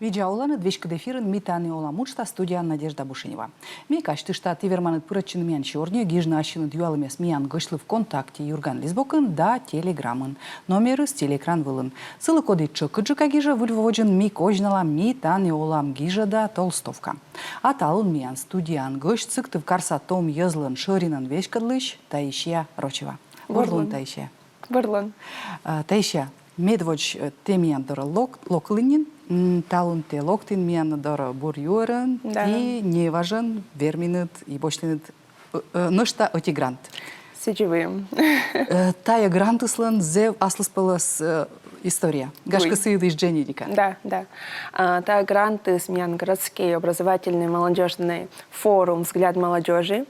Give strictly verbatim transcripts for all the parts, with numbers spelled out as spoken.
Видза оланныд! Веськыд эфирын «Ми тані олам» уджтас, студияын Надежда Бушенева. Ме казьтышта, ті верманныд пырӧдчыны миян сёрниӧ, гижны ассьыныд юалӧмъяс миян гӧсьтлы ВКонтакте «Юрган» лист бокын да Телеграмын. Номерыс телеэкран вылын. Сылы, коді тшӧкыдджыка гижӧ, Выль во водзын ми козьналам «Ми тані олам» гижӧда толстовка. А талун миян студияын гӧсьт — Сыктывкарса том йӧзлӧн шӧринӧн веськӧдлысь Таисия Рочева. Бур лун, Таисия. Бур лун. А, Таисия, медводз, э, тэ миян дорӧ лок-, локтін нин, м, талун тэ локтін миян дорӧ бур юӧрӧн, да, ті неважӧн верминныд и босьтінныд, э, э, нӧшта ӧти грант. Сідзи выйым. Э, тайӧ грантыслӧн зэв аслыспӧлӧс, э, история. Гашкӧ, сыысь дженьыдика. Да, да. А, тайӧ грантыс миян городский образовательный молодёжный форум «Взгляд молодёжи».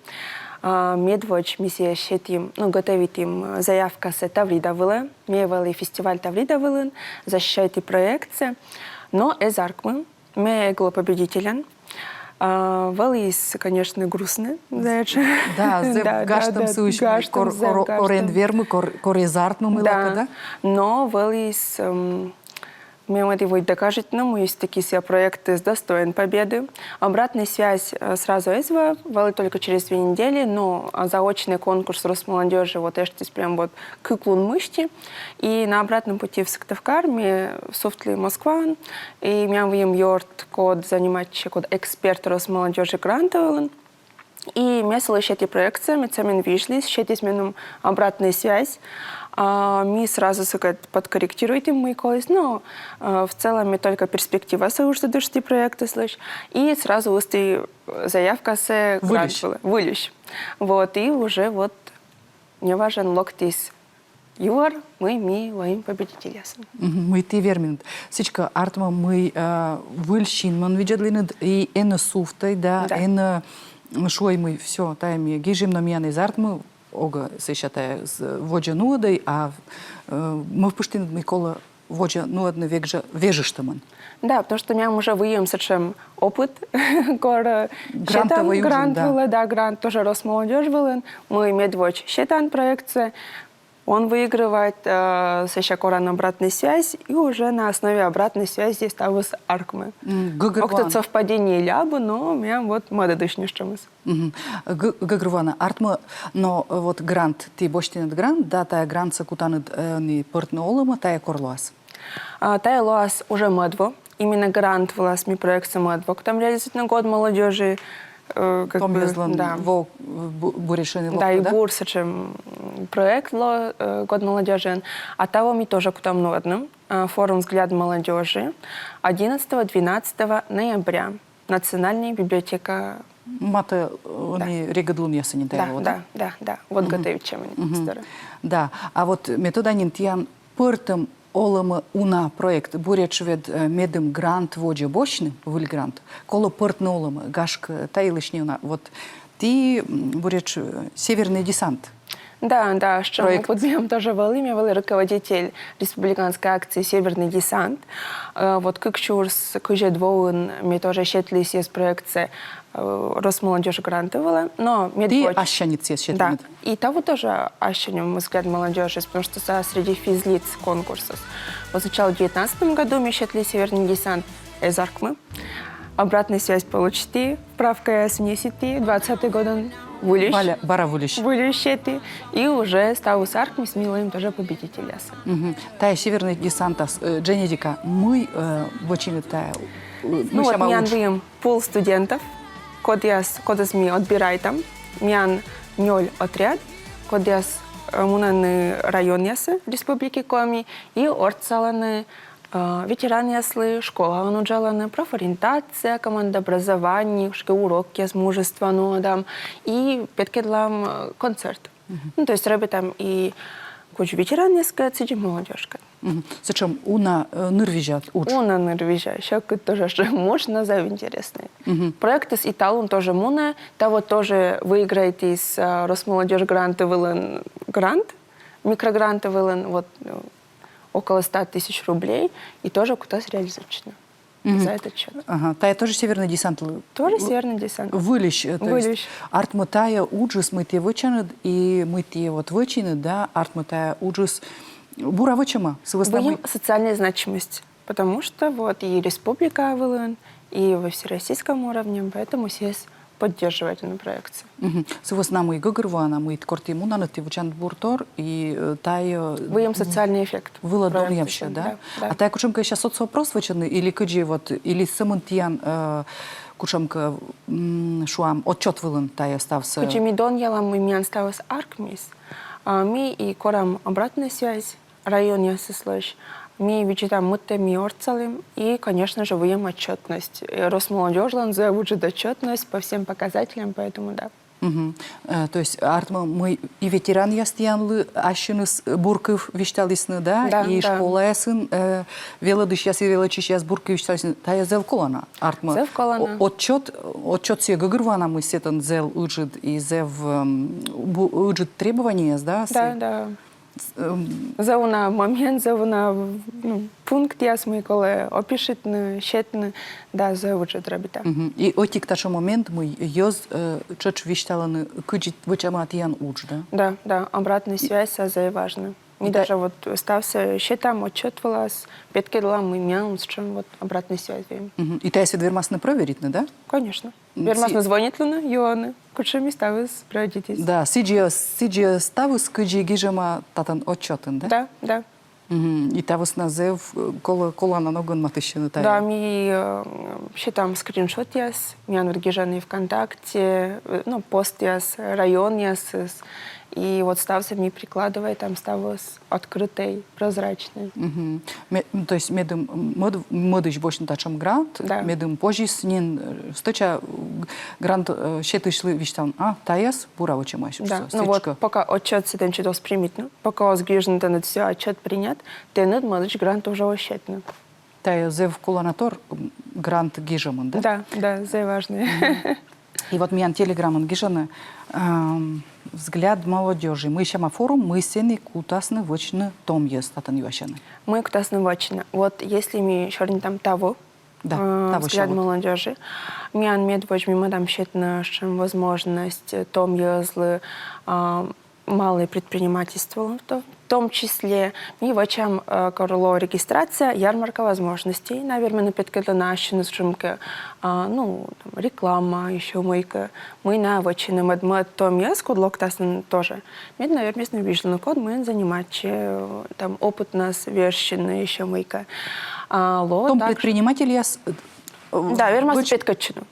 А, медводз ми сійӧс сетім, ну, готовитім, э, заявкасӧ «Таврида» вылӧ. Ме вӧлі фестиваль «Таврида» вылын, защищайті проектсӧ, но эз артмы, ме эг ло победительӧн. А, вӧлі, конечно, грустнӧ, зэв. Да, зэв гажтӧм сы вӧсна, кор, кор, кор эн вермы, кор, кор эз артмы мыйлакӧ, да? Но вӧлі, м, ме мӧді водз докажитны, мый всё-таки сійӧ проектыс достоин победы. Обратнӧй связь, э, сразу эз вӧв, вӧлі только через две недели, но, а, заочный конкурс Росмолодёжи вот эштіс прям вот кык лун мысти. И на обратном пути в Сыктывкар ме сувтлі Москваын, и миян выйым ёрт, код занимайтчӧ, код эксперт Росмолодёжи грант вылын. И ме сылы сеті проектсӧ, мед сійӧ мен визьліс, сетіс меным обратнӧй связь. А, ми сразу сыкӧд подкорректируйтім, мый коліс. Ну, э, в целом ме только перспективасӧ уджтӧдышті проектыслысь. И сразу ысті заявкасӧ грант вылӧ. Выльысь. Вот, и уже вот неважӧн локтіс юӧр, мый ми лоим победительясӧн. Мгм, мый ті верминныд. Сідзкӧ, артмӧ, мый, э, выль синмӧн видзӧдлінныд и эн сувтӧй, да, эн, э, шуӧй, мый всё, тайӧ ми гижим, но миян эз артмы, огӧ сэсся тайӧ с-, водзӧ нуӧдӧй, а, э, мӧвпыштінныд, мый колӧ водзӧ нуӧдны век жӧ вежыштӧмӧн. Да, потому что миян уже выйым сэтшӧм опыт, кор, э, сетам грант вылӧ, да, грант тоже Росмолодёжь вылын, мый медводз сетан проектсӧ, он выигрывает, э, сэсся коран обратнӧй связь, и уже на основе обратной связи ставыс артмӧ. М, гӧгӧрвоана. Ог тӧд, совпадение ли абу, но миян вот мӧдӧдысь нӧшта мыйсӧ. Мгм. Г-, гӧгӧрвоана, артмӧ, но, э, вот грант, ті босьтінныд грант, да, тайӧ грантсӧ кутанныд, э, ӧні пӧртны олӧмӧ, тайӧ кор лоас? А, тайӧ лоас уже мӧд во. Именно грант вылас ми проектсӧ мӧд во кутам реализуйтны, «Год молодёжи», э, как бы, том йӧзлӧн, да, во, бу-, буретш ӧні локтӧ, да? Да, и бур сэтшӧм, м, проект лоӧ, э, «Год молодёжиын». А таво ми тоже кутам нуӧдны, э, форум «Взгляд молодёжи» одиннадцатого-двенадцатого ноября. Национальная библиотека. Матӧ, э, да, ӧні регыд лунъясӧ нин тайӧ, да? Да, да, да. Вот готовитчӧмӧн нин. Мгм. Да. А вот ме тӧда нин, тіян пӧртӧм олӧмӧ уна проект, буретш ведь, э, медым грант водзӧ босьтны, выль грант, колӧ пӧртны олӧмӧ, гашкӧ, та йылысь неуна. Вот ті, м, буретш, э, «Северный десант». Да, да, сэтшӧм опыт мем тоже вӧлі, ме вӧлі руководитель республиканской акции «Северный десант». Э, вот кык сюрс кызьӧд воын ме тоже сетлі сійӧс проектсӧ, э, Росмолодёжь грант вылӧ, но медводз. Ті ассяньыд сійӧс сетлінныд? Да. И таво тоже ассяньӧм «Взгляд молодёжи», потому что со среди физлиц конкурсас. Вот сначала в девятнадцатом году ме сетлі «Северный десант», эз артмы. Обратнӧй связь получиті, правкаяс внеситі, двадцатӧй годын выльысь. Бара, бара выльысь. Выльысь сеті, и уже ставыс артмис, ми лоим тоже победительясӧн. Мгм. Тайӧ «Северный десантас», э, дженьыдика, мый, э, вӧчинныд тайӧ, э, ну вот, миян выйым пул студентов, кодъяс, кодӧс ми отбирайтам, миян нёль отряд, кодъяс, э, мунӧны районъясӧ Республики Коми и ортсалӧны, э, ветеранъяслы, школаын уджалӧны, профориентация, командообразование, кутшӧмкӧ урокъяс, мужество нуӧдам и петкӧдлам, э, концерт. Мгм. Ну, то есть робитам и кутшӧмкӧ ветеранъяскӧд, сідзи молодёжкӧд. Мгм. Сэтшӧм уна, э, нырвизя удж. Уна нырвизя, сьӧкыд тоже, сэтшӧм муш, но зэв интереснӧй. Мгм. Проектыс и талун тоже мунӧ, таво тоже выиграйтіс, э, Росмолодёжь грант вылын грант, микрогрант вылын, вот, э, около ста тысяч рублей, и тоже кутас реализуйтчыны. Мгм. За этот счёт. Ага, тайӧ тоже «Северный десант»? Тоже «Северный десант». Выльысь, э, то есть. Выльысь. Артмӧ, тайӧ уджыс, мый тэ вӧчан и мый тэ вот вӧчин, да, артмӧ, тайӧ уджыс бура вӧчӧма, сы вӧсна мый социальная значимость. Потому что вот и республика вылын, и во всероссийском уровне, поэтому съезд поддерживает эту проекцию. Мгм. Сы вӧсна мый гӧгӧрвоана, мый кор ті мунанныд, ті вӧчанныд бур тор, и э, тайӧ э, Выйым социальный эффект. Вылӧ проекта донъявсьӧ, сьӧм, да? Да, да. А тайӧ кутшӧмкӧ сэсся соцопрос вӧчӧны, или кыдзи вот, или сӧмын тіян э, кутшӧмкӧ м, шуам, отчёт вылын тайӧ ставсӧ? Кыдзи ми донъялам, мый миян ставыс аркмис, а, ми и корам обратную связь районъясыслысь, ми видзӧдам, мыйта ми ортсалім, и, конечно же, выйым отчётность. Э, Росмолодёжьлӧн зэв ыджыд отчётность по всем показателям, поэтому да. Мгм. Э, то есть артмӧ, мый и ветеранъяс тіянлы ассьыныс бур кыв висьталісны, да? Да, И да. Школаясын э, велӧдысьяс и велӧдчысьяс бур кыв висьталісны, тайӧ зэв колана артмӧ. Зэв колана. О- Отчёт, отчёт сійӧ гӧгӧрвоана, мый сэтӧн зэв ыджыд и зэв эм, бу- ыджыд требованиеяс, да? Да, Сійӧ- да. Эм, Зэв уна момент, зэв уна, ну, пунктъяс, мый колӧ опишитны, сетны, да, зэв ыджыд робита. Мгм. И ӧтик татшӧм момент, мый йӧз э, тшӧтш висьталӧны, кыдзи вӧчӧма тіян удж, да? Да, да, обратная связь, а зэв важна. Ми Да. Даже вот ставсӧ сетам отчёт вылас, петкӧдлам, мый миян сэтшӧм вот обратная связь. Мгм. И тайӧс ведь вермасны проверитны, да? Конечно. М, Вермасны си- звонитлыны, юаны, кутшӧм ми ставыс проводитіс. Да, сідзи, сідзи ставыс, кыдзи гижӧма татӧн отчётын, да? Да, да. Мгм. И та вӧсна зэв э, колӧ, колана ногӧн матыстчыны тайӧ. Да, ми э, сетам скриншотъяс, миян вот гижӧны ВКонтакте, э, ну, постъяс, районъясыс. И вот ставсӧ ми прикладывайтам, ставыс открытый, прозрачный. Мгм. Ме- м, То есть медым мӧд- мӧдысь босьтны татшӧм грант, Да. медым позис нин э, стӧча э, грант э, сетысьлы висьталны, а, тайӧс бура вӧчӧмаӧсь. Да. Ну вот, пока отчёт сэтӧн чуть оз примитны, пока оз гижны, тэныд всё, отчёт принят, тэныд мӧдысь грант уже оз сетны. Тайӧ зэв колана тор м, грант гижӧмын, да? Да, да, зэв важный. И вот миян телеграмын гижӧны эм, «Взгляд молодёжи». Мый сяма форум, мый сэні кутасны вӧчны том йӧз, татӧн юасьӧны. Мый кутасны вӧчны. Вот если ми сёрнитам таво, Да, э, таво «Взгляд сяма. Молодёжи», миян медводз ми мӧдам сетны сэтшӧм возможность э, том йӧзлы, а, малый предпринимательство, в том числе ми вӧчам э, кор лоӧ регистрация, ярмарка возможностей, на вермӧны петкӧдлыны ассьыныс сэтшӧмкӧ, а, ну, там, реклама, ещё мыйкӧ. Мый найӧ вӧчӧны, мӧд, мӧд том йӧз, код локтасны тоже. Мед на вермисны видзны, код мыйын заниматься, э, там, опытнас вежсьыны, ещё мыйкӧ. А, лоӧ Том так, предпринимательяс э, Да, вермасны вӧч- петкӧдчыны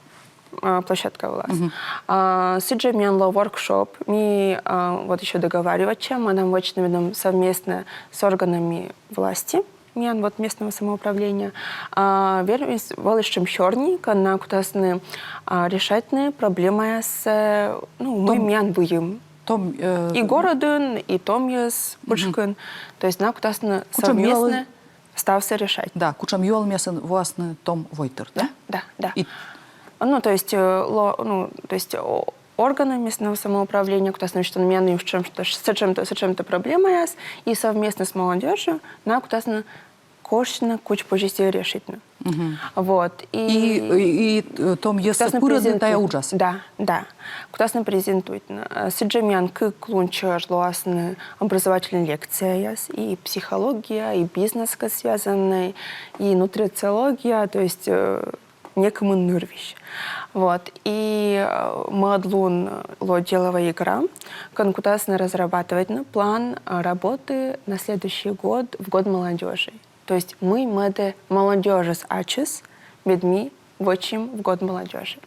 а, площадка вылас. А, сідз жӧ миян лоӧ воркшоп, ми а, вот ещё договаривайтчам, мӧдам вӧчны медым совместно с органами власти, миян вот местного самоуправления. А, вермис вӧлі сэтшӧм сёрни, кӧн найӧ кутасны а, решайтны проблемаяс, э, ну, мый Том- миян выйым. Том, э, И городын, и том йӧз пытшкын. То есть найӧ кутасны Кутшӧм юалы- совместно ставсӧ решать. Да, кутшӧм юалӧмъясын воасны том войтыр, да? Да, да. И- Ну, то есть, э, ло- ну, то есть о- органы местного самоуправления кутасны висьтавны, миян сэтшӧм-то, сэтшӧм-то, сэтшӧм-то проблемаяс, и совместно с молодёжью найӧ кутасны кошкны, кутшӧм позицияӧ решитны. Вот. И, и, и э, том йӧзсӧ пырӧдны тайӧ уджас. Да, да. Кутасны презентуйтны. Э, сідз жӧ миян кык лун чӧж лоасны образовательнӧй лекцияяс, и психология, и бизнескӧд связаннӧй, и нутрициология, то есть э, некымын нырвизь. Вот. И э, мӧд лун лоӧ деловая игра, кӧн кутасны разрабатывайтны план э, работы на следующий год, в год молодёжи. То есть мый мӧдӧ молодёжьыс ачыс, мед ми вӧчим в год молодёжи.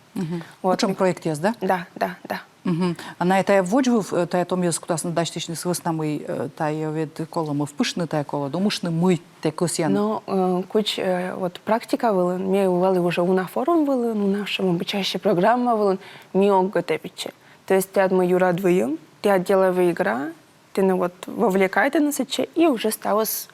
Вот. Кутшӧм проектъяс, да? Да, да, да. Мгм. А найӧ тайӧ водзвыв, э, тайӧ том йӧз кутасны дасьтысьны сы вӧсна мый, э, тайӧ ведь колӧ мӧвпыштны, тайӧ колӧ думыштны, мый тэ кӧсъян. Но э, кутш э, вот практика вылын, ме вӧлі уже уна форум вылын, уна сэтшӧм обучающая программа вылын, ми ог готовитчы. То есть тіян мый юрад выйым, тіян деловая игра, тэнӧ вот вовлекайтӧны сэтчӧ, и уже ставыс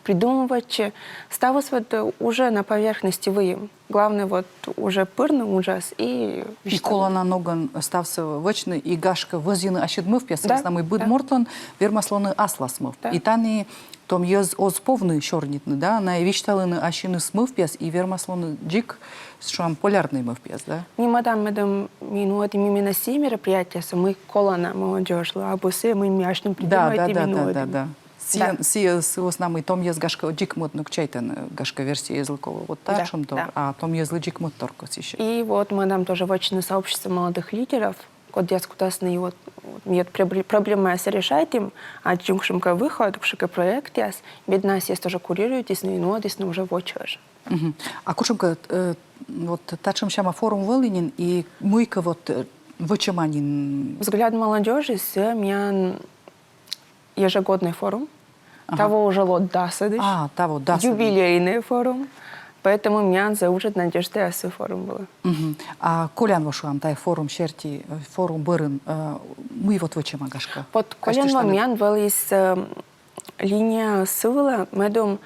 придумывайтчы, ставыс вот э, уже на поверхности выйым. Главное вот уже пырны уджас и... И колана ногӧн ставсӧ вӧчны, и гашкӧ вӧзйыны ассьыд мӧвпъяс, сы вӧсна мый быд мортлӧн вермас лоны аслас мӧвп. И тані том йӧз оз повны сёрнитны, да, найӧ висьталӧны ассьыныс мӧвпъяс, и вермас лоны дзик, шуам, полярнӧй мӧвпъяс, да? Ми мӧдам медым, ми нуӧдім именно сійӧ мероприятиеяс, мый колана молодёжьлы, абу сійӧ, мый ми асьным придумайтім и нуӧдім. Да, да, да, да. Сійӧ, сійӧ сы вӧсна мый том йӧз, гашкӧ, дзик мӧд, ну, чайтӧны, гашкӧ, версия йӧзлы колӧ вот татшӧм тор, а том йӧзлы дзик мӧд тор кӧсйысьӧ. И вот мӧдам тоже вӧчны сообщество молодых лидеров, кодъяс кутасны и вот, вот ми вот проблемаяс решайтім, а кутшӧмкӧ выход, кутшӧмкӧ проектъяс, мед найӧс тоже курируйтісны и нуӧдісны уже во чӧж. А кутшӧмкӧ, э, вот татшӧм сяма форум вӧлі нин, и мыйкӧ вот, э, вӧчӧма нин? «Взгляд молодёжи» — сійӧ миян ежегодный форум. Таво уже лоӧ дасӧдысь. А, таво дасӧдысь. Юбилейный форум. Поэтому миян зэв ыджыд надежда сы форум вылӧ. А колян во, шуам, тайӧ форум серти, э, форум бӧрын, э, мый вот вӧчӧма, гашкӧ? Вот колян во миян вӧлі, э, линия сы вылӧ, медым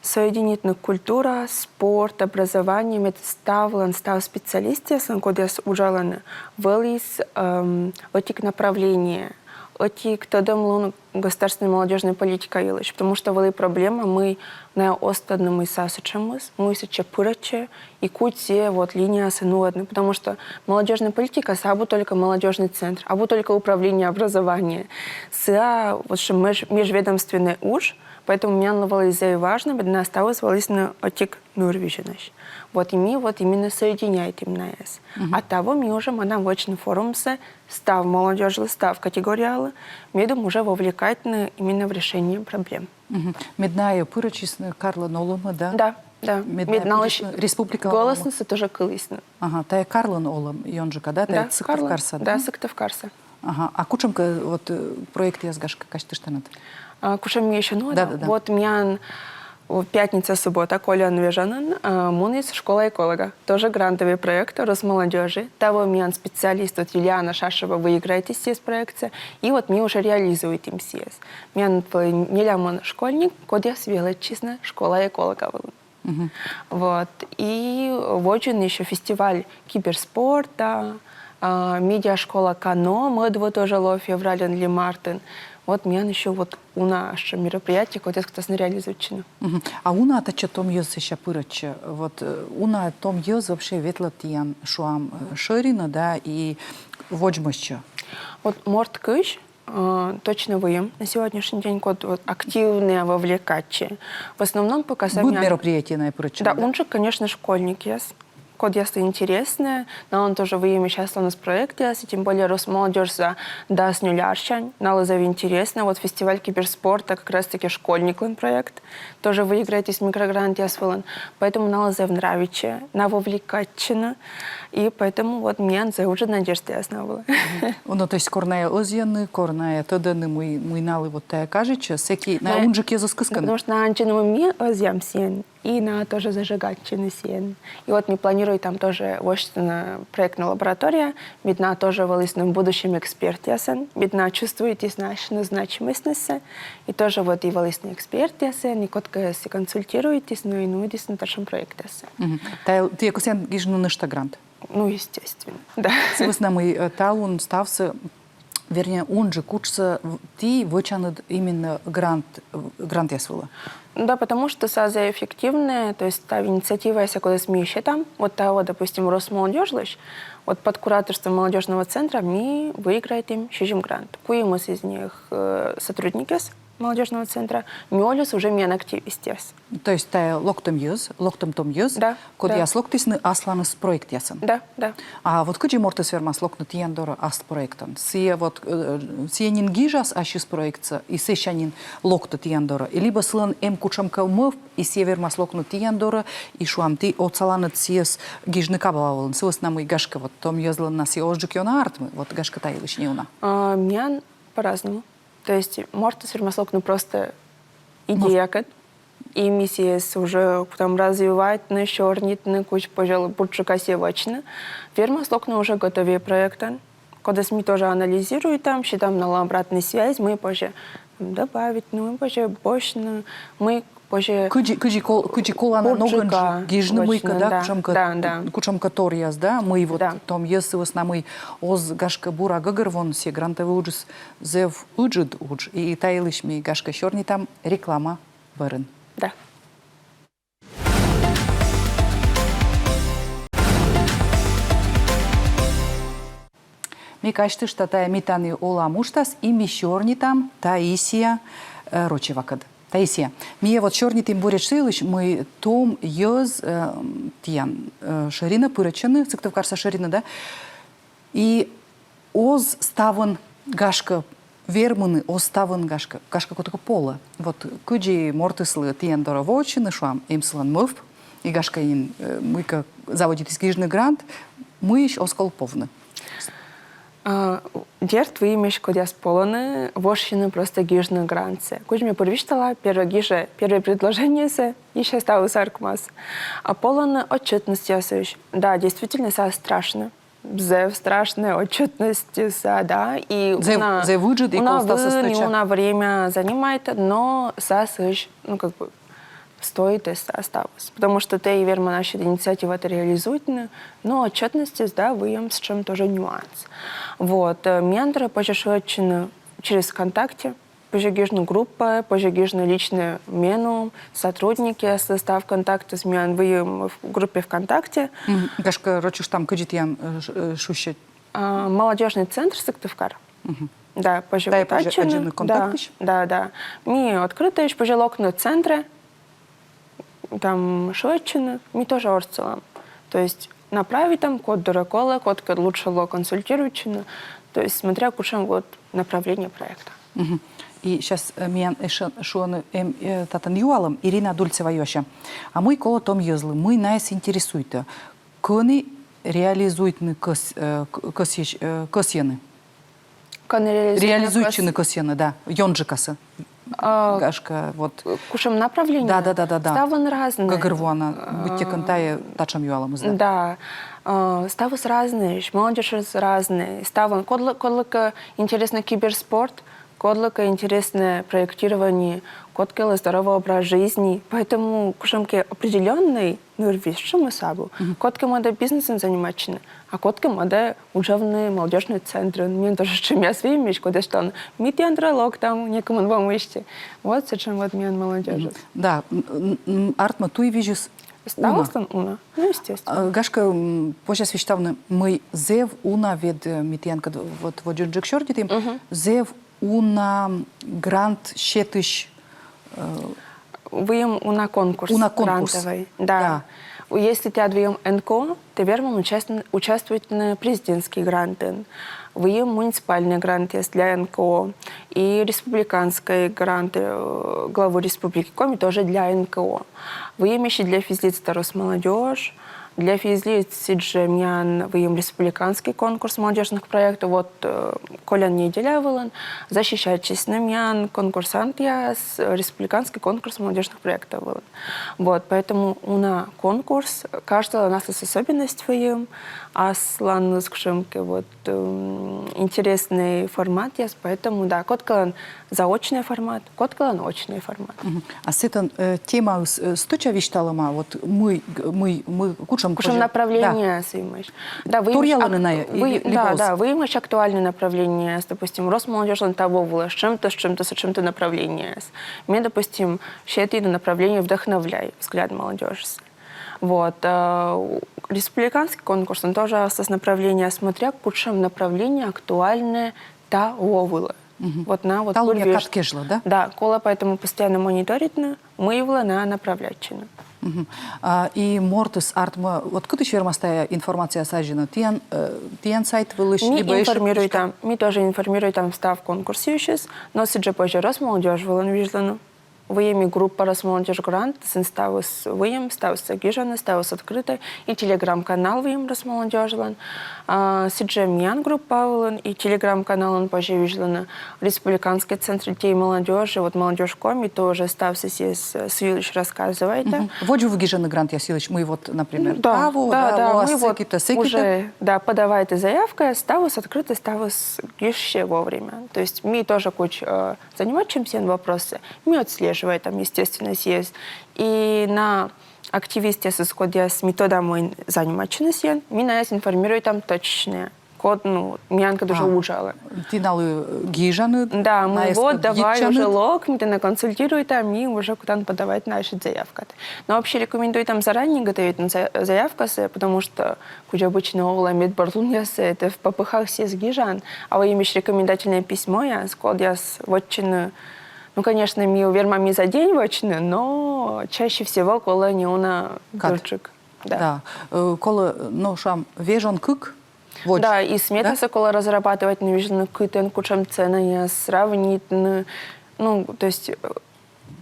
соединитны культура, спорт, образование, мед ставлӧн, став специалистъяслӧн, кодъяс уджалӧны, вӧлі, эм, ӧтик направление, ӧтик тӧдӧмлун государственнӧй молодёжнӧй политика йылысь, потому что вӧлі проблема, мый найӧ оз тӧдны, мый сійӧ сэтшӧмыс, мый сэтчӧ пырӧдчӧ, и кыдзи вот линиясӧ нуӧдны, потому что молодёжнӧй политикаыс абу только молодёжный центр, абу только управление образования. Сійӧ вот сэтшӧм меж-, межведомственнӧй удж, поэтому миянлы вӧлі зэв важнӧ, мед найӧ ставыс вӧлісны ӧтик нырвизьынӧсь. Вот и ми вот именно соединяйтім найӧс. А таво ми уже мӧдам вӧчны форумсӧ став молодёжлы, став категориялы, медым уже вовлекайтны именно в решение проблем. Мед найӧ пырӧдчисны карлӧн олӧмӧ, да? Да, да. Мед найӧ пырӧдчисны республика олӧмӧ. Мед найӧ гӧлӧсныд тоже кылісны. Ага, тайӧ карлӧн олӧм ёнджыка, да? Тайӧ Сыктывкарса, да? Да, Сыктывкарса. Ага, а кутшӧмкӧ вот, э, проектъяс, гашкӧ, казьтыштанныд? А, кутшӧм ми ещё нуӧдам? Да, да, да. Вот миян пятница, суббота, колян вежонын, а, муніс «Школа эколога». Тоже грантовый проект Росмолодёжи. Таво миян специалист, вот Юлиана Шашева, выиграйтіс сійӧс проектсӧ. И вот ми уже реализуйтім сійӧс. Миян нелямын школьник, кодъяс велӧдчисны «Школа эколога» вылын. Вот. И водзын ещё фестиваль киберспорта, а, медиашкола «Кано» мӧд во тоже лоӧ февральын ли мартын. Вот миян ещё вот уна ещё мероприятие, кодъяс кутасны реализуйтчыны. А уна татчӧ том йӧз сэсся пырӧдчӧ? Вот, э, уна том йӧз вообще ветлӧ тіян, шуам, э, шӧринӧ, да, и водзмӧстчӧ? Вот морт кызь, э, точно выйым на сегодняшний день, код вот активнӧ вовлекайтчӧ. В основном пока сам... Быд мероприятиеӧ найӧ пырӧдчӧны, да? Да, унджык, конечно, школьникъяс, кодъяслы интереснӧ, налӧн тоже выйым асланыс проектъяс, и тем более Росмолодёжса дас нёль арсянь, налы зэв интереснӧ. Вот фестиваль киберспорта как раз-таки школьниклӧн проект, тоже выиграйтіс микрогрантъяс вылын. Поэтому налы зэв нравитчӧ, найӧ вовлекайтчӧны, и поэтому вот миян зэв ыджыд надеждаяс на вылӧ. Ну, то есть кор найӧ ӧзйӧны, кор найӧ тӧдӧны, мый, мый налы вот тайӧ кажитчӧ, сэки найӧ унджык йӧзӧс кыскӧны. Потому что найӧ аддзӧны, мый ми ӧзъям сійӧн, и найӧ тоже зажигайтчӧны сійӧн. И вот ми планируйтам тоже восьтыны проектнӧй лаборатория, мед найӧ тоже вӧлісны в будущем экспертъясӧн, мед найӧ чувствуйтісны асьныс значимостьсӧ, и тоже вот и вӧлісны экспертъясӧн, и кодкӧ консультируйтісны, и нуӧдісны татшӧм проектъяссӧ. Тайӧ, тіян кӧсйӧны гижны нӧшта грант? Ну, естественно, да. Сы вӧсна мый, э, талун ставсӧ, вернее, унджык уджсӧ в-, ті вӧчанныд именно грант, э, грантъяс вылӧ. Да, потому что сійӧ зэв эффективнӧ, то есть та инициативаяс, кодӧс ми сетам, вот таво, допустим, Росмолодёжлысь, вот под кураторством молодёжного центра ми выиграйтім сизим грант. Куимыс из них, э, сотрудникъяс молодёжного центра, нёльыс уже миян активистъяс. То есть тайӧ локтӧм йӧз, локтӧм том йӧз, да, кодъяс локтісны асланыс проектъясӧн. Да, да. А вот кыдзи мортыс вермас локны тіян дорӧ ас проектӧн? Сійӧ вот, э, сійӧ нин гижас ассьыс проектсӧ, и сэсся нин локтӧ тіян дорӧ. И либӧ сылӧн эм кутшӧмкӧ мӧвп, и сійӧ вермас локны тіян дорӧ, и, шуам, ті отсаланныд сійӧс гижны кабала вылын. Сы вӧсна мый, гашкӧ, вот том йӧзлӧн на сійӧ озджык ёна артмы, вот, гашкӧ, та йылысь неуна. А, миян по-разному. То есть мортыс вермас локны просто идеякӧд. И ми сійӧс уже кутам развивайтны, сёрнитны, кыдз позьӧ бурджыка сійӧс вӧчны. Вермас локны уже готовӧй проектӧн, кодӧс ми тоже анализируйтам, сетам налы обратнӧй связь, мый позьӧ, там, добавитны, мый позьӧ босьтны, мый позьӧ... Кыдзи, кыдзи кол-, кыдзи колана ногӧн гижны мыйкӧ, да, кутшӧмкӧ, да, да, кутшӧмкӧ торъяс, да, мый вот том йӧз, сы вӧсна мый оз, гашкӧ, бура гӧгӧрвоны, сійӧ грантӧвӧй уджыс зэв ыджыд удж. И та йылысь ми, гашкӧ, сёрнитам реклама бӧрын. Да. Ме казьтышта, тайӧ «Ми тані олам» уджтас, и ми сёрнитам Таисия, э, рочевакӧд. Таисия, ми вот сёрнитім буретш сы йылысь, мый том йӧз, э, тіян, э, шӧринӧ пырӧдчӧны, Сыктывкарса шӧринӧ, да? И оз ставӧн, гашкӧ, вермыны, оз ставӧн, гашкӧ, гашкӧ, кодкӧ полӧ. Вот кыдзи мортыслы тіян дорӧ воӧдчыны, шуам, эм сылӧн мӧвп, и, гашкӧ, эн, э, мыйкӧ заводитіс гижны грант, мыйысь оз кол повны? А, дерт, выйым эськӧ кодъяс полӧны вошйыны просто гижны грантсӧ. Кыдз ме пыр висьтала, первой гижӧ первой предложениесӧ, и ещӧ ставыс ӧркмас. А полӧны отчётностьясысь. Да, действительно, сійӧ страшнӧ. Зэв страшнӧ отчётностьыс, да, и зэв, уна, зэв ыджыд, и уна колӧ ставсӧ вын, и стӧча, уна время занимайтӧ, но сійӧ сыысь, ну, как бы, стоит эс ставыс. Потому что тэ верман ассьыд инициативатӧ реализуйтны, но отчётностьыс, да, выйым сэтшӧм тоже нюанс. Вот, э, миян дорӧ позьӧ шыӧдчыны через ВКонтакте, позьӧ гижны группаӧ, позьӧ гижны личнӧй меным, сотрудникъяслы, став контактыс миян выйым в группе ВКонтакте. Мгм. Гашкӧ, рочыштам, кыдзи тіян, э, ш-, э, шусьӧ. А, молодёжный центр Сыктывкар. Мгм. Да, позьӧ. Да, и позьӧ аддзыны контактысь. Да, да. Ми открытӧйӧсь, позьӧ локны центрӧ, там шыӧдчыны, ми тоже отсылам. То есть направитам, код дорӧ колӧ, кодкӧд лучше лоӧ консультируйтчыны. То есть смотря кутшӧм вот направление проекта. Мгм. И сейчас, э, миян эшӧ шуӧны, эм, э, татӧн юалӧм, Ирина Дульцева юасьӧ. А мый колӧ том йӧзлы, мый найӧс интересуйтӧ? Кӧні реализуйтны кӧс-, э, к-, кӧсйысь-, э, кӧсйӧны? Кӧні реализуйтны кӧс-, реализуйтчыны кӧсйӧны, да, ёнджыкасӧ. А, гашкӧ, вот. Кутшӧм направление? Да, да, да, да, да. Ставӧн разнӧй. Гӧгӧрвоана, быттьӧкӧ тайӧ татшӧм юалӧмыс, да. Да. А, ставыс разнӧй, молодёжыс разнӧй. Ставӧн, кодлы-, кодлыкӧ интереснӧ киберспорт, кодлыкӧ интереснӧ проектирование, кодкӧлы здоровый образ жизни. Поэтому кутшӧмкӧ определённӧй нырвизь сэтшӧмыс абу. Мгм. Кодкӧ мӧдӧ бизнесӧн занимайтчыны, а кодкӧ мӧдӧ уджавны молодёжный центрын. Миян тоже сэтшӧмъяс выйым эськӧ, кодъяс шуӧны: ми тіян дорӧ локтам, некымын во мысти. Вот сэтшӧм вот миян молодёжыс. Мгм. Да, м, м, м, артмӧ, туйвизьыс уна. Ставыслӧн уна. Ну, естественно. А, гашкӧ, м, позяс висьтавны, мый зэв уна, ведь, э, ми тіянкӧд вот водзынджык сёрнитім, мгм, зэв уна грант сетысь, э, выйым уна конкурс. Уна конкурс грантовый. Да. Да. Если тіян выйым НКО, тэ верман участвуйтны президентскӧй грантын. Выйым муниципальнӧй грантъяс для НКО. И республиканскӧй грант, э, главы Республики Коми тоже для НКО. Выйым эськӧ для физлиц да Росмолодёжь. Для физлиц сідзжӧ миян выйым республиканскӧй конкурс молодёжных проектов. Вот, э, колян неделя вылын защищайтчисны миян конкурсантъяс, э, республиканскӧй конкурс молодёжных проектов вылын. Вот, поэтому уна конкурс, каждыйлӧн аслыс особенность выйым, асланыс кутшӧмкӧ вот, эм, интереснӧй форматъяс, поэтому, да, кодкӧлӧн заочнӧй формат, кодкӧлӧн очнӧй формат. Мгм. А сэтӧн, э, темаыс, э, стӧча висьталӧма, вот мый, г-, мый, мый, кутшӧм, кутшӧм позьӧ направление, да, сэтшӧмыс. Да, выйым торъялӧны ак-, найӧ, вы-, или да, бос? Да, выйым эськӧ актуальнӧй направление, допустим, Росмолодёжлӧн таво вылӧ сэтшӧмтӧ, сэтшӧмтӧ, сэтшӧмтӧ направление. Ме, допустим, сеті на направление «Вдохновляй», «Взгляд молодёжи». Вот, э, республиканскӧй конкурсын тоже аслас направление, смотря кутшӧм направление актуальнӧ таво вылӧ. Мгм. Вот на вот талунъя кад кежлӧ, да? Да, колӧ поэтому постоянно мониторитны, мый вылӧ на направляйтчыны. Мгм. А, и мортыс артмӧ, вот кытысь вермас тайӧ информация аддзыны? Тіян, э, тіян сайт вылысь, ми либӧ эшӧ информируйтам, ми тоже информируйтам став конкурс йылысь, но сідзжӧ позьӧ Росмолодёжь вылын визьлыны. Выйым и группа «Росмолодёжь грант», сэн ставыс выйым, ставсӧ гижӧны, ставыс открытӧй, и телеграм-канал выйым Росмолодёжьлӧн. А, сідзжӧ миян группа вылын и телеграм-каналын позьӧ визьлыны. Республиканскӧй центр детей и молодёжи, вот «Молодёжь Коми» тоже ставсӧ сійӧ, э, сы йылысь рассказывайтӧ. Мгм. Водзвыв гижӧны грантъяс йылысь, мый вот, например, да, таво, да, да, да, лоас мый вот сэкитӧ, сэкитӧ. Уже, да, подавайтӧ заявка, ставыс открытӧй, ставыс гижсьӧ вовремя. То есть ми тоже кыдз, э, занимайтчӧм сійӧн вопросӧн, ми отслеживайтам, естественно, сійӧс. И на активистъясыс, кодъяс, ми тӧдам, мый занимайтчӧны сійӧн, ми найӧс информируйтам точнӧ. Код, ну, миянкӧд уже уджалӧ. Ті налы гижанныд, да, мый вот, давай уже лок, ми тэнӧ консультируйтам, ми уже кутам подавайтны ассьыд заявкатӧ. Но вообще рекомендуйтам заранее готовитны за-, заявкасӧ, потому что кыдз обычно овлӧ, медбӧр лунъясӧ тэ в попыхах сійӧс гижан, а выйым эськӧ рекомендательнӧй письмояс, кодъяс вӧчӧны Ну, конечно, ми вермам и за день вӧчны, но чаще всего колӧ неуна дырджык. Да. Да. Э, колӧ, но, шуам, вежон кык водз. Да, и сметасӧ колӧ разрабатывать, но, вижны, кытӧн кутшӧм ценаяс, сравнитны. Ну, то есть, э,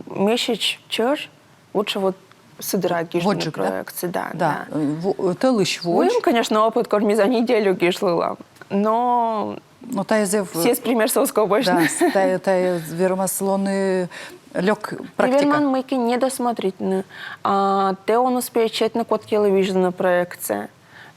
месяц чӧж лучше вот сы дыра гижны проектсӧ, да, да. Э, во-, э, тӧлысь водз. Выйым, конечно, опыт, кор ми за неделю гижлылам, но... Но тайӧ зэв... Сійӧс примерсӧ оз ков босьтны. Да, тайӧ, тайӧ вермас лоны лёк практика. Верман мыйкӧ недосмотритны, а тэ он успей сетны, код кӧ вижны проектсӧ.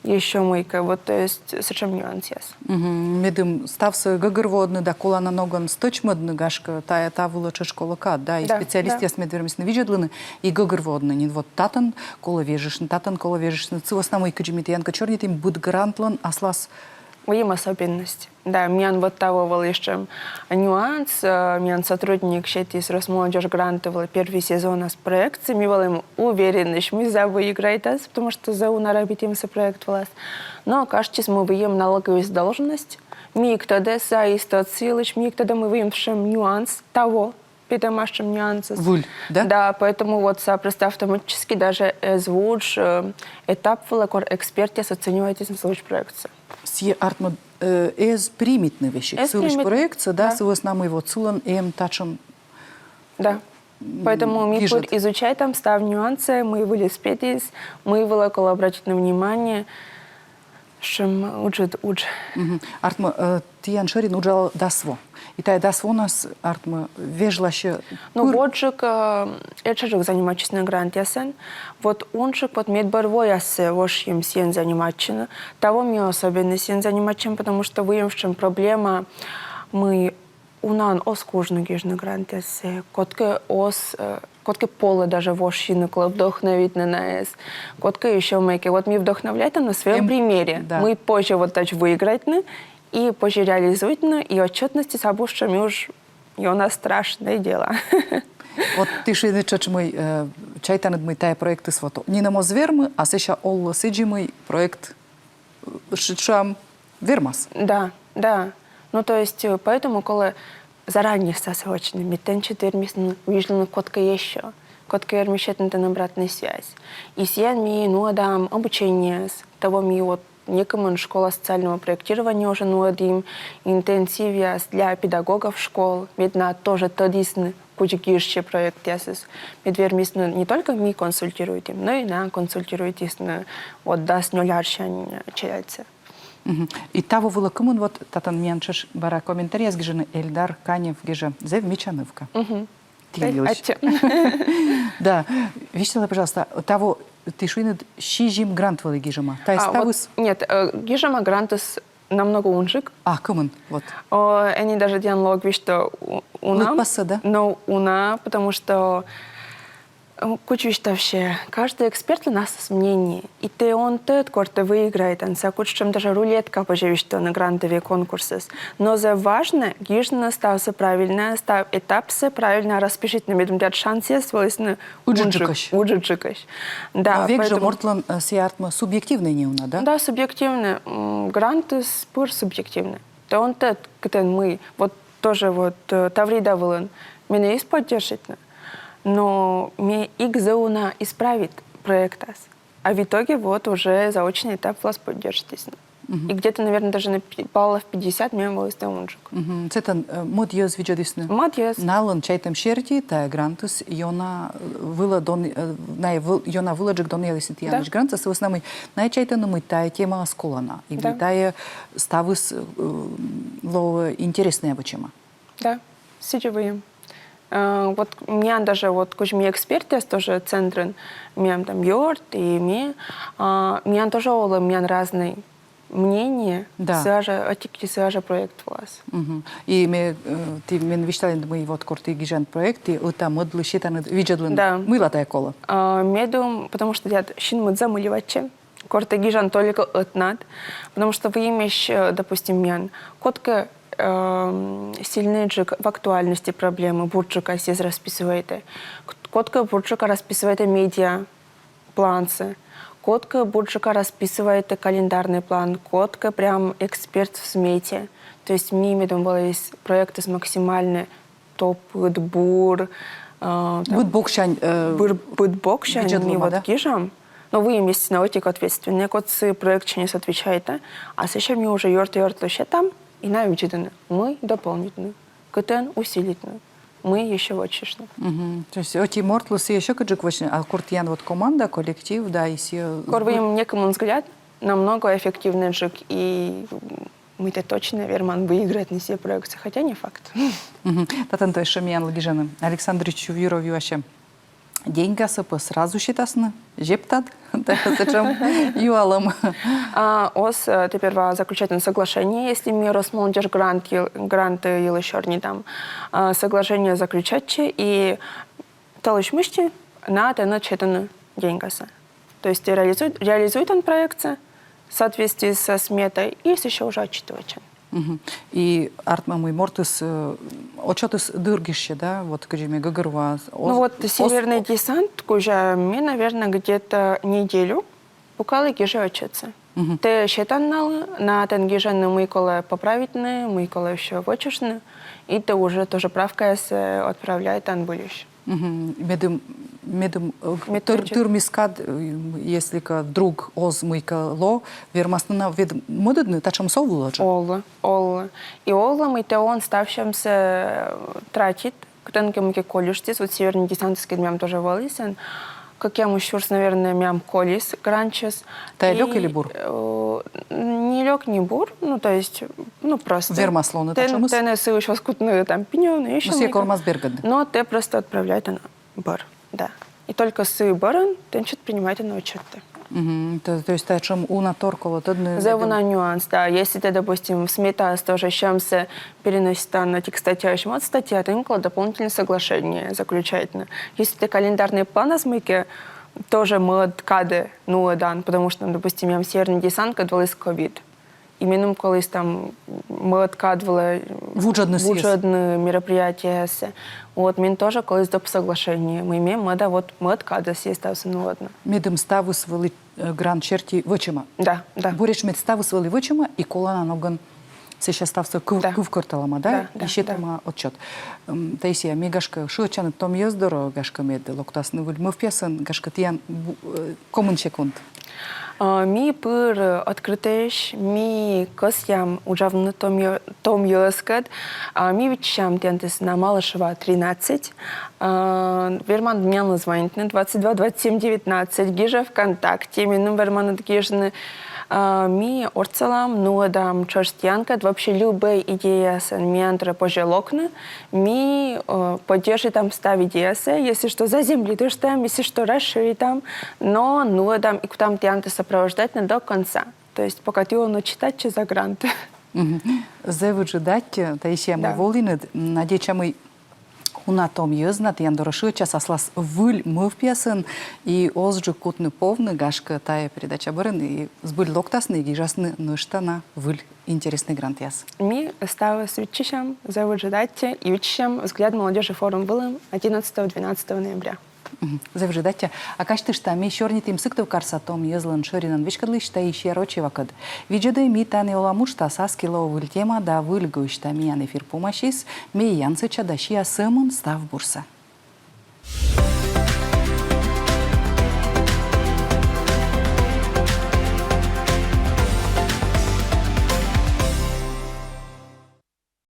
Ещё мыйкӧ, вот, то есть, сэтшӧм нюансъяс. Мгм. Медым ставсӧ гӧгӧрвоӧдны да колана ногӧн стӧчмӧдны, гашкӧ, тайӧ та вылӧ тшӧтш колӧ кад, да, и специалистъяс мед вермисны видзӧдлыны и гӧгӧрвоӧдны нин. Вот татӧн колӧ вежыштны, татӧн колӧ вежыштны. Сы вӧсна мый, кыдзи ми тіянкӧд сёрнитім, быд грантлӧн аслас... Выйым особенность. Да, миян вот таво вӧлі сэтшӧм нюанс, э, миян сотрудник сетіс Росмолодёжь гранты вылӧ первый сезонас проектсӧ, ми вӧлім увереннӧсь, мый зэв выиграйтас, потому что зэв уна робитім сы проект вылас. Но кажитчис, мый выйым налоговый должность, ми эг тӧдӧ, сійӧ эг тӧд сы йылысь, ми эг тӧдӧ, мый выйым сэтшӧм нюанс таво, петӧма сэтшӧм нюансыс. Выль, да? Да, поэтому вот сійӧ просто автоматически даже эз вуджны, э, этап вылӧ, кор экспертъяс оценивайтісны сылысь проектсӧ. Сійӧ, артмӧ, э, эз примитны весиг сылысь проектсӧ, да, сы вӧсна мый вот сылӧн эм татшӧм... Да. Поэтому ми пыр изучайтам став нюансӧ, мый выльыс петіс, мый вылӧ колӧ обратитны внимание. Сэтшӧм ыджыд удж. Мгм. Артмӧ, э, тіян шӧрин уджалӧ дас во. И тайӧ дас вонас, артмӧ, вежласьӧ... Ну, водзджык, э, этшаджык занимайтчисны грантъясӧн. Вот унджык, вот медбӧр воясӧ вошйим сійӧн занимайтчыны. Таво ми особенно сійӧн занимайтчим, потому что выйым сэтшӧм проблема, мый унаӧн оз кужны гижны грантъяссӧ, кодкӧ оз, э, кодкӧ полӧ даже вошйыны, колӧ вдохновитны найӧс, кодкӧ ещё мыйкӧ. Вот ми вдохновляйтам на своём примере. Да. Мый позьӧ вот тадз выиграйтны, и позьӧ реализуйтны, и отчётностьыс абу сэтшӧм уж ёна страшное дело. Вот ті шуинныд тшӧтш, мый, э, чайтанныд, мый тайӧ проектыс вот нинӧм оз вермы, а сэсся овлӧ сідзи, мый проект, э, ш-, шуам, вермас. Да, да. Ну, то есть, э, поэтому колӧ заранее ставсӧ вӧчны, мед тэнсьыд вермисны видзны кодкӧ ещё, кодкӧ вермис сетны тэныд обратнӧй связь. И сійӧн ми нуӧдам обучениеяс, таво ми вот некымын школа социального проектирования уже нуӧдім, интенсивъяс для педагогов школ, мед найӧ тоже тӧдісны, кыдзи гижсьӧ проектъясыс. Мед вермисны, не только ми консультируйтім, но и найӧ консультируйтісны вот дас нёль арсянь челядьсӧ. Мгм. И таво вылӧ кымын вот, татӧн миян тшӧтш бара комментарийяс гижӧны, Эльдар Канев гижӧ: «Зэв мича нывка». Мгм. Тіян йылысь. Аттьӧ. Да. Висьталӧй, пожалуйста, таво ті шуинныд, сизим грант вӧлі гижӧма. Тайӧ ставыс? А, вот, нет, э, гижӧма грантыс намного унджык. А, кымын, вот. О, ӧні даже тіянлы ог висьтав у-, уна. Лыдпасӧ, да? Но уна, потому что, э, кыдз висьтавсьӧ, каждӧй экспертлӧн аслас мнение. И тэ он тӧд, кор тэ выиграйтан, сійӧ кутшӧм даже рулетка, позьӧ висьтавны, грантӧвӧй конкурсыс. Но зэв важнӧ гижны ставсӧ правильно, став этапсӧ правильно распишитны, медым тіян шансъяс вӧлісны ыджыдджыкӧсь. Ыджыдджыкӧсь. Да, век жӧ поэтому мортлӧн, э, сійӧ, артмӧ, субъективнӧй неуна, да? Да, субъективнӧй. М, грантыс пыр субъективнӧй. Тэ он тӧд, кытӧн мый. Вот тоже вот, э, Таврида вылын менӧ эз поддержитны, но ме эг зэв уна эз правит проектас. А в итоге вот уже заочный этап вылас поддержитісны. Мгм. И где-то, наверное, даже на пи-, баллов пятьдесят мем вӧліс тэ унджык. Мгм. Сэтӧн, э, мӧд йӧз видзӧдісны? Мӧд йӧз. Налӧн чайтӧм серти тайӧ грантыс ёна, э, вылӧ дон-, э, найӧ выл-, ёна вылӧджык донъялісны тіянлысь грантсӧ, сы вӧсна мый найӧ чайтӧны, мый тайӧ темаыс колана. И мый тайӧ ставыс, э, лоӧ интереснӧя вӧчӧма. Да, сідзи выйым. Э, вот миян даже вот кузьми экспертъяс тоже центрын, миян там ёрт, и ми, а, миян тоже олӧ, миян разнӧй мнение, да, сыа жӧ, ӧтикӧй сыа жӧ проект вылас. Мгм. И ме, э, ті мен висьталінныд, мый вот кор ті гижанныд проект, ті ӧта-мӧдлы сетанныд видзӧдлыны. Да. Мыйла тайӧ колӧ? А, медым, потому что тіян синмыд замыливайтчӧ, кор тэ гижан только ӧтнад, потому что выйымӧсь, э, допустим, миян кодкӧ, эм, сильнӧйджык в актуальности проблемы, бурджыка сійӧс расписывайтӧ, к-, кодкӧ бурджыка расписывайтӧ медиа плансӧ, кодкӧ бурджыка расписывайтӧ календарный план, кодкӧ прям эксперт в смете. То есть ми медым вӧліс проектыс максимально топыд, бур, э, там, Быд боксянь, э, быд, быд боксянь, видзӧдлӧма, ми вот да? гижам. Но выйым, естественно, ӧтик ответственнӧй, код сы проектсянь отвечайтӧ, а сэтчӧ ми уже ёрт-ёртлы сетам, и найӧ видзӧдӧны, мый дополнитны, кытӧн усилитны, мый ещё вӧчыштны. Мгм. То есть ӧти мортлы сійӧ сьӧкыдджык вӧчны, а кор тіян вот команда, коллектив, да, и сійӧ... Кор выйым некымын взгляд, намного эффективнӧйджык, и мыйтӧ точно верман выиграть на сійӧ проектсӧ, хотя не факт. Мгм. Татӧн то ещӧ миянлы гижӧны. Александр Чувьюров юасьӧ: деньгасӧ пӧ сразу сетасны, зептад? Татшӧм юалӧм. А, оз, э, тэ перва заключайтан соглашение, если ми Росмолодёжь грант йыл-, грант йылысь сёрнитам. А, соглашение заключайтчы, и тӧлысь мысти найӧ тэнӧ сетӧны деньгасӧ. То есть тэ реализуй-, реализуйтан проектсӧ в соответствии со сметой, и сэтчӧ уже отчитывайтчан. Мгм. И артмӧ, мый мортыс, э, отчётыс дыр гижсьӧ, да, вот кыдзи ме гӧгӧрвоа. Ну вот «Северный десант» кузя ме, наверное, где-то неделю пукалі, гижи отчётсӧ. Мгм. Тэ сетан налы, найӧ тэн гижӧны, мый колӧ поправитны, мый колӧ ещё вӧчыштны, и тэ уже тоже правкаяссӧ отправляйтан выльысь. Мгм. Медым, медым, э, Мед тыр-, тӧдчӧ. тырмис кад, э, если кӧ вдруг оз мыйкӧ ло, вермасны на ведь мӧдӧдны, татшӧмыс овлӧ жӧ. Овлӧ, овлӧ. И овлӧ, мый тэ он ставсьӧмсӧ, э, тратит, кытӧнкӧ мыйкӧ колиштіс, вот «Северный десант» кӧ мем тоже вӧлі сэн, кӧкъямыс сюрс, наверное, мем колис грантсьыс. Тайӧ лёк или бур? Э, не лёк, не бур, ну, то есть, ну, просто. Вермас лоны Тэн-, татшӧмыс? Тэнӧ сы оз кутны там пинёвны, ещё... Ну, сійӧ кормас бергӧдны. Но тэ просто отправляйтан бӧр, да. И только сы бӧрын тэнсьыд принимайтан отчётты. Мгм. То, то есть татшӧм уна тор колӧ тӧдны. Зэв уна нюанс, да. Если тэ, допустим, в сметаас тоже сьӧмсӧ переноситан ӧтик статьяысь мӧд статьяӧ, тэн колӧ дополнительное соглашение заключайтны. Если тэ календарный планас мыйкӧ тоже мӧд кадӧ нуӧдан, потому что, допустим, мем «Северный десант» кӧть вӧлі ковид. И меным коліс там мӧд кад вылӧ Вуджӧдны сійӧс. Вуджӧдны мероприятиеяссӧ. Вот, мен тоже коліс доп. Соглашение. Мый ме мӧда вот мӧд кадӧ сійӧс ставсӧ нуӧдны. Медым ставыс вӧлі, э, грант серти вӧчӧма. Да, да. Буретш мед ставыс вӧлі вӧчӧма, и колана ногӧн сэсся ставсӧ кыв-, Да. кывкӧрталӧма, да? Да, да, И сетӧма отчёт. М, Таисия, ме, гашкӧ, шыӧдча нӧ том йӧз дорӧ, гашкӧ, мед локтасны выль мӧвпъясӧн, гашкӧ, тіян бу-, э, комын секунд. А, ми пыр, э, открытӧйӧсь, ми кӧсъям уджавны том йӧ-, том йӧзкӧд, а, ми виччысям тіянтӧс на Малышева, тринадцать. А, верман миянлы звонитны двадцать два двадцать семь девятнадцать, гижӧ ВКонтакте, меным верманныд гижны. А, ми ортсалам, нуӧдам тшӧтш тіянкӧд, вообще любӧй идеясӧн миян дорӧ позьӧ локны, ми, э, поддержитам став идеясӧ, если что, заземлитыштам, если что, расширитам, но нуӧдам и кутам тіянтӧ сопровождать на до конца. То есть пока тэ он отчитайтчы за грант. Мгм. Зэв ыджыд аттьӧ, Таисия, мый Да. волінныд, м, надейтча, мый уна том йӧз на тіян дорӧ шыӧдчас аслас выль мӧвпъясӧн, и оз жӧ кутны повны, гашкӧ, тайӧ передача бӧрын и збыль локтасны, и гижасны нӧшта на выль интереснӧй грантъяс. Ми ставсӧ виччысям, зэв ыджыд аттьӧ, и виччысям «Взгляд молодёжи» форум вылын одиннадцатого-двенадцатого ноября. Мгм. Зэв ыджыд аттьӧ. А казьтышта, ми сёрнитім Сыктывкарса том йӧзлӧн шӧринӧн веськӧдлысь Таисия Рочевакӧд. Видзӧдӧй «Ми тані олам» уджтас. Аски лоӧ выль тема да выль гӧсьт. А миян эфир помасис. Ме янсӧдча да сиа сӧмын став бурсӧ.